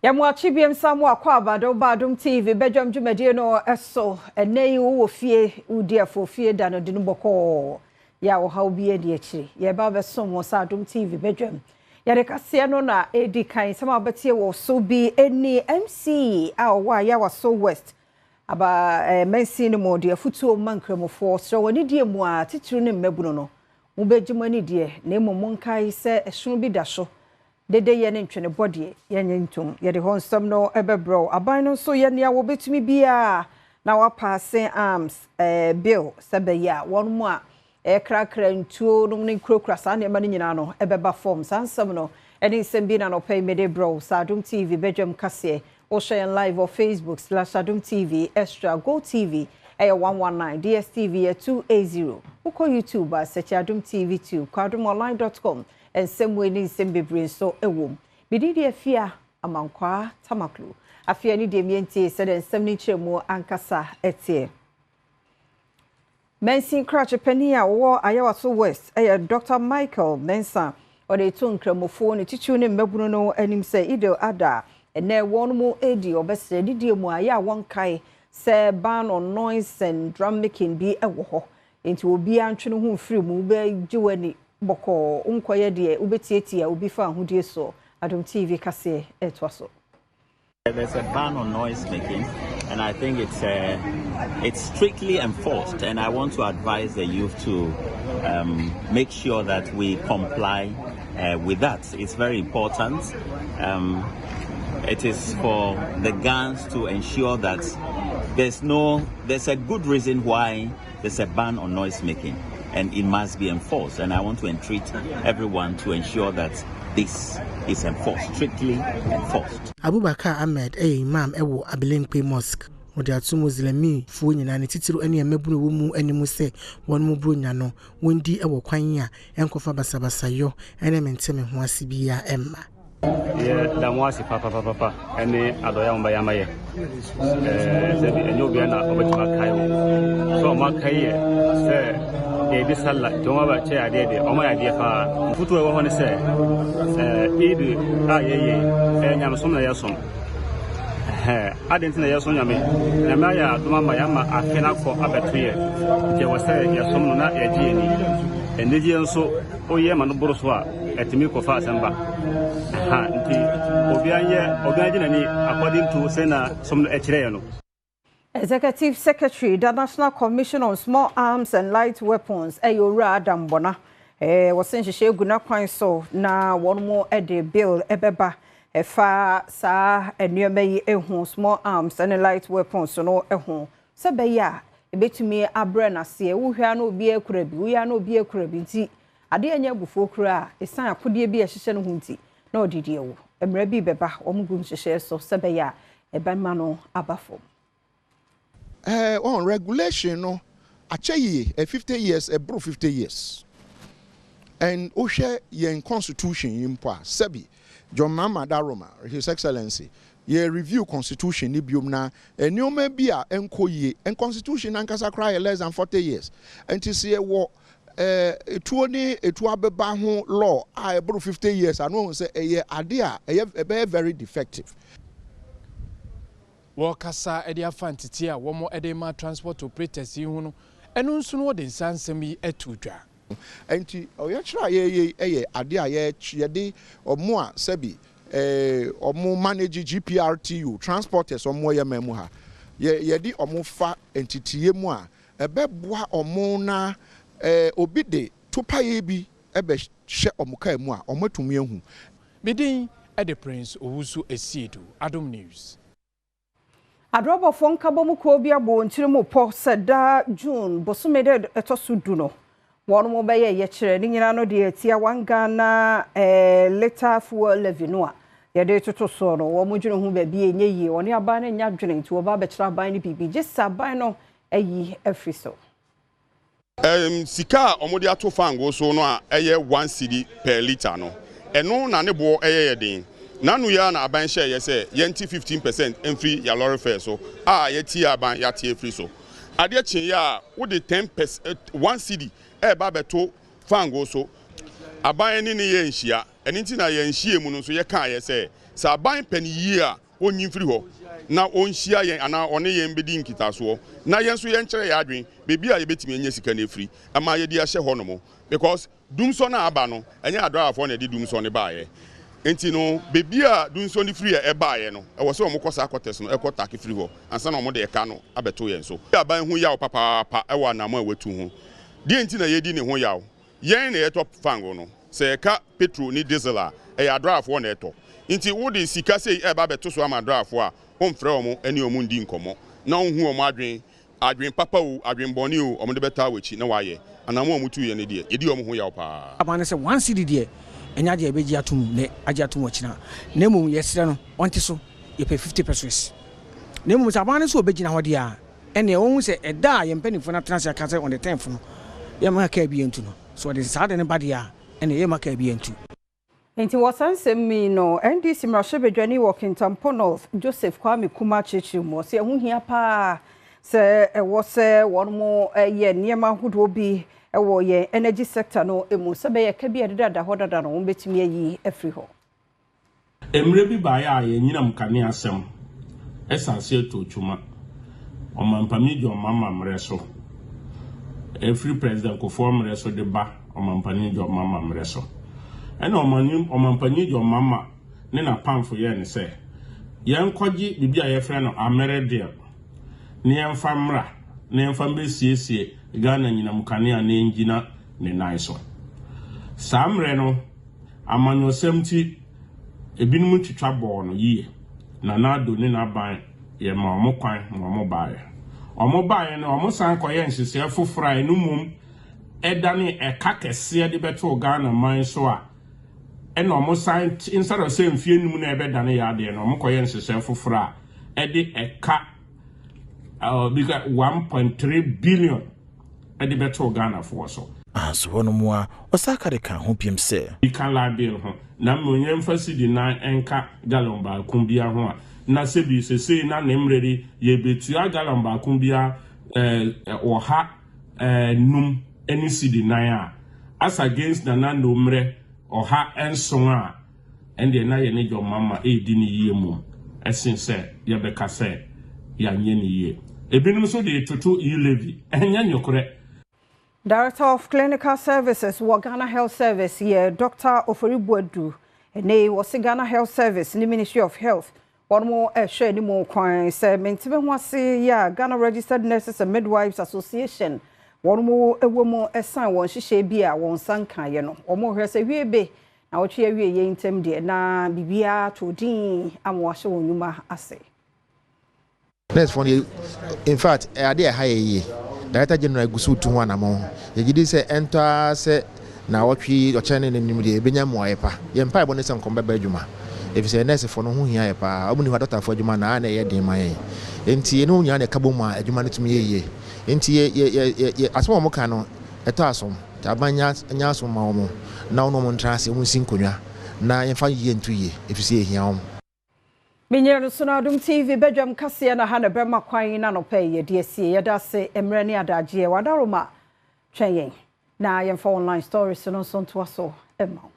Yɛmo akyi biem sa mo akɔ abado ba Adom TV badwam dwumadie no so. Ɛnɛ yi wowɔ fie, wodi afo fie da no de no bɔkɔɔ. Yɛ a ɔhaw bi adi akyire. Yɛba bɛsom wɔ sa Adom TV badwam. Yɛde kaseɛ no na ɛdi kan sɛm a wobɛtie wɔ so bi ɛni MC a ɔwɔ Ayawaso West aba mansin no mu de afutuo ma nkramofoɔ srɛ wɔn anidie mu a titiri ne mmabunu no. Mobɛgye mo ani deɛ, na mmom monkae sɛ ɛsono bi da so. Dede yɛ ne ntwene bɔdeɛ, yɛnyɛ ntom. Yɛde hɔ nsɛm no ɛbɛbrɛw. Aban no nso yɛ nea wɔbɛtumi biara na wapass arms bill sɛ bɛyɛ a wɔn mu a ɛkrakra ntuo nom ne nkurakura saa nneɛma no nyinaa no ɛbɛba fam. Saa nsɛm no ɛne nsɛm bi na nɔpɛ yi mede brɛw. Saa Adom TV badwam kaseɛ. Wohwɛ yɛn live wɔ Facebook/Adom TV, Extra, Go TV ɛyɛ 119, DSTV yɛ 280. Wokɔ YouTube a, search Adom TV 2, kɔ adomonline.com. Nsɛm wei ne nsɛm bebree nso ɛwɔ mu. Mede deɛ Afia Amankwaa Tamaklo. Afia ne deɛ mientie sɛdeɛ nsɛm no nkyerɛmu ankasa ɛteɛ. Mansin krakye panin a wɔwɔ Ayawaso West ɛyɛ Dr. Michael Mensah. Ɔde to nkramofoɔ ne titiriw ne mmabunu no anim sɛ Eid al-Adha ɛnɛ wɔn mu edi ɔbɛsrɛ didie mu a yɛ a wɔnkae sɛ ban on noise and drum making bi ɛwɔ hɔ. Nti obiara ntwe ne ho mfiri mu, wobɛgye w'ani bɔkɔɔ, nkɔyɛ deɛ wobɛtiatia obi fa ahodie soɔ. Adom TV kaseɛ ɛtoa so. There's a ban on noise making, and I think it's strictly enforced. And I want to advise the youth to make sure that we comply with that. It's very important. It is for the guns to ensure that there's a good reason why there's a ban on noise making, and it must be enforced. And I want to entreat everyone to ensure that this is enforced, strictly enforced. Abubakar Ahmed ɛyɛ imam ɛwɔ Abelemkpe Mosque. Wɔde ato Muslimifoɔ nyinaa ne titiri ne mmabunu wɔ mu anim sɛ wɔn mu buronya no wɔndi ɛwɔ kwan a ɛnkɔfa basabasayɔ ɛne mente ho ase biara ɛmma. Yɛ da mo ase papapapa ɛne adɔyɛ a mobayɛ ama yɛ sɛbi ɛnyɛ obiara na ɔbɛtumi akae wo sɛ ɔmo akae yɛ sɛ yɛdi salla nti ɔmo abɛkyɛ adeɛ deɛ ɔmo ayɛ adeɛ paa. Foto a ɛwɔ hɔ ne sɛ Eid a yɛyɛ ɛyɛ nyamesom na yɛsom. Ade nti na yɛsom Nyame. Nyame ayɛ adom ama yɛ ama afe no akɔ abɛto yɛ, nti ɛwɔ sɛ yɛsom no na yɛgye yɛni. Anigyeɛ nso woyɛ ma no boro so a, ɛtumi kɔfa asɛm ba ha, nti obiara nyɛ obiara gye n'ani according to sɛ som no ɛkyerɛ yɛ no. Executive Secretary, the National Commission on Small Arms and Light Weapons, ɛyɛ Owura Adam Bona. Wɔsɛ nhyehyɛ egu n'akwan so na wɔn mo de bill ɛbɛba ɛfa saa nneɛma yi ho, small arms and light weapons no ho, sɛ bɛyɛ a ebetumi abrɛ n'aseɛ. Wohwɛ a na obi akura bi, woyɛ a na obi akura bi, nti adeɛ nyɛ abufuo kura a esan akodeɛ bi a ɛhyehyɛ ne ho nti na ɔde di ɛwɔ. Mmerɛ bi bɛba, wɔn gu nhyehyɛ so sɛ bɛyɛ a ɛbɛma no aba fam. On regulation no akyɛ yie, 50 years, ɛboro 50 years, and wohwɛ yɛn constitution yi mpo a, sɛbi John Mahama Daroma, His Excellency, yɛ review constitution ni biom na nneɛma bi a ɛnkɔ yie, and constitution nankasa koraa yɛ less than 40 years, nti sɛ yɛwɔ etuo ne etuo abɛba ho law a ɛboro 50 years ano ohun sɛ ɛyɛ ade a ɛyɛ ɛbɛyɛ very defective. Wɔkasa de afa ntete a wɔn de ma transport operators yi ho no, ɛno nso no wɔde nsa nsɛm yi ato dwa. Nti ɔyɛkyerɛ a yɛyɛ ɛyɛ ade a yɛde ɔmo a sɛbi ɔmo manage GPRTU transporters, ɔmo yɛ mɛmu ha, yɛde ɔmo fa ntitie mu a ɛbɛboa ɔmo na obi de topaeɛ bi ɛbɛhyɛ ɔmo kaa mu a, ɔmo atumi ahu. Medin ɛde Prince Owusu Esiedu, Adom News. Adrɔbɔfoɔ nkabom kuo bi abɔ wɔn tiri mu pɔ sɛ daa June bosome dɛ ɛtɔ so 10 no, wɔn mo bɛyɛ yɛkyerɛ ne nyinaa no deɛ tia 1 Ghana litre fuel levy no a yɛde toto soɔ no. Wɔn mo dwene ho baabi enye yie, wɔne aban no nya dwene, nti wɔba abɛkyerɛ aban no biribi gye sɛ aban no ayi afiri so. Sika a wɔde ato fango so no a ɛyɛ 1 cedi per litre no, ɛno na ne boɔ ɛyɛ yɛ den. Nanu yɛ na aban hyɛ yɛ sɛ yɛnti 15% mfiri yɛ lorry fare so a yɛti aban yɛate afiri so. Adeɛ kye yɛ a wode 10%, 1 cedi ɛɛba abɛto fango so. Aban ne ne yɛ nhyia. Ɛno nti na yɛn nhyiamu no nso yɛkaeɛ sɛ, sɛ aban pɛ no yie a, ɔnyi mfiri hɔ na ɔnhyia yɛn anaa ɔne yɛn bɛdi nkitasoɔ na yɛn nso yɛnkyerɛ yɛn adwene baabi a yɛbɛtumi anya sika no afiri ama yɛde ahyɛ hɔnom because dumsɔ no a aba no, ɛnyɛ adraafoɔ na ɛde dumsɔ no baeɛ. Nti no, baabi a dumsɔ no firi a ɛbaeɛ no, ɛwɔ sɛ wɔkɔ saa quarters no kɔ take firi hɔ ansa na wɔde ɛka no abɛto yɛn so. Aban ho yaw papaapa wɔ anammɔn a watu ho. Deɛn nti na yɛredi ne ho yaw? Yɛn na yɛtɔ fango no. Sɛ yɛka petrol ne diesel a, ɛyɛ adraafoɔ na ɛtɔ. Nti wode sika sei reba abɛto so ama adraafoɔ a, womfrɛ wɔn ne wɔn nndi nkɔmmɔ na wonhu wɔn adwene Adwen papa o, adwen bɔne o, wɔde bɛtaa w'akyi na wɔayɛ. Anammɔn a wɔtuiɛ no deɛ, yɛdi wɔn ho yaw paa. Aba ne sɛ one cedi deɛ ɛnyɛ adeɛ a yɛbɛgye atom nnɛ agye atom ɔkyena na mmom yɛsrɛ no ɔnte so, yɛpɛ 50 pesewas. Na mmom sɛ aban no nso ɔbɛgyina hɔ deɛ a, ɛnneɛ ɔnhu sɛ ɛda a yɛn mpanimfoɔ no atena ase aka sɛ on the tenth no yɛmma kaa biara ntu no, sɛ ɔde saa ade no ba deɛ a, ɛnneɛ yɛmma kaa biara ntu. Enti wɔ saa nsɛm yi no, NDC mmarahyɛbadwani wɔ Kintampo North, Joseph Kwame Kumah kyerɛkyerɛ mu. Ɔse ɛho hia paa sɛ ɛwɔ sɛ wɔn yɛ nneɛma ahodoɔ bi wɔ yɛn energy sector no mu sɛ ɛbɛyɛ ɛka bi a ɛdedada hɔ dada no wɔn bɛtumi ayi afiri hɔ. Mmerɛ bi baeɛ a yɛn anyinam nkanea asɛm ɛsan ase too twuma Ɔmampanin John Mahama mmerɛ so, ɛfiri President Kufuor mmerɛ so de ba Ɔmampanin John Mahama mmerɛ so. Ɛna Ɔmampanin John Mahama ne n'apamfo yɛɛ no sɛ, yɛnkɔgye biribi a yɛfrɛ no Amere Deal na yɛmfa mmra na yɛmfa mbɛsiesie Ghana anyinam kanea na ɛngyina ne nan so. Saa mmerɛ no, amanyɔsɛm nti, ebinom twitwa bɔɔ no yie. Nana Addo ne n'aban yɛmaa wɔn kwan ma wɔbaeɛ. Wɔbaeɛ no, wɔsan kɔyɛɛ nhyehyɛɛ foforɔ a ɛno mmom ɛdane ɛka kɛseɛ de bɛtoo Ghana man so a ɛna wɔn san instead of sɛ mfie num na ɛbɛdane yɛ adeɛ no, wɔn kɔyɛ nhyehyɛɛ foforɔ a ɛde ɛka bi ka 1.3 billion ɛde bɛtoo Ghanafoɔ so. Anso hɔ nom a, ɔsan ka de kaa ho biom sɛ. Bi ka light bill ho, na mmom yɛmfa cedi nan nka gallon baako biara ho a, na sɛbi sesei na ne mmerɛ yi yɛbɛtua gallon baako biara ɔha num ne cedi nan a, as against Nana Nno mmerɛ 107 a, ɛndeɛ na yɛne John Mahama redi no yie mmom sen sɛ yɛbɛka sɛ yɛanyɛ no yie. Ebinom nso de retoto E-levy, ɛnyɛ nokorɛ. Director of Clinical Services wɔ Ghana Health Service yɛ Dɔkta Ofori Boadu. Ɛnnɛ yi, wɔse Ghana Health Service ne Ministry of Health wɔn rehwɛ anim kwan sɛ mente-me-ho-ase yi a Ghana Registered Nurses and Midwives Association wɔn wɔ mu ɛsan wɔn nhyehyɛe bi a wɔn nsa nkaeɛ no. Wɔrehwɛ sɛ wie be na wɔtwe awie yei ntam deɛ na biribiara tɔ din ama wɔahyɛ wɔn nnwuma ase. Nurse foɔ no yɛ infact ɛyɛ adeɛ a ɛha yɛ yie. Director General gu so retu ho anamɔn. Yɛgye di sɛ ɛntɔ ara sɛ naawɔtwe yi ɔkyena ne n'anim deɛ yɛbɛnya mmuaeɛ pa. Yɛn mpaebɔ ne sɛ nkɔm bɛba adwuma efisɛ nurse foɔ no ho hia yɛ paa. Wɔn nni hɔ a dɔktafoɔ adwuma na na ɛyɛ den ma yɛn. Enti yɛne wɔn nyinaa na ɛka bom a adwuma no tumi yɛ yie. Enti yɛ yɛ yɛ yɛ yɛ asɛm a wɔka no ɛtɔ asom. Nti aban nya nya asom ma wɔn na wɔne wɔn ntena ase, wɔn nsi nkonnwa na yɛmfa yie nto yie efisɛ yɛhia wɔn. Menyɛ no so na Adom TV badwam kaseɛ na ha na ɛbɛma kwan na anɔpa yi yɛde asie. Yɛda ase mmerɛ ne adagyeɛ. W'adaworoma twɛn yɛn na yɛmfa online stories no nso ntoa so mma wo.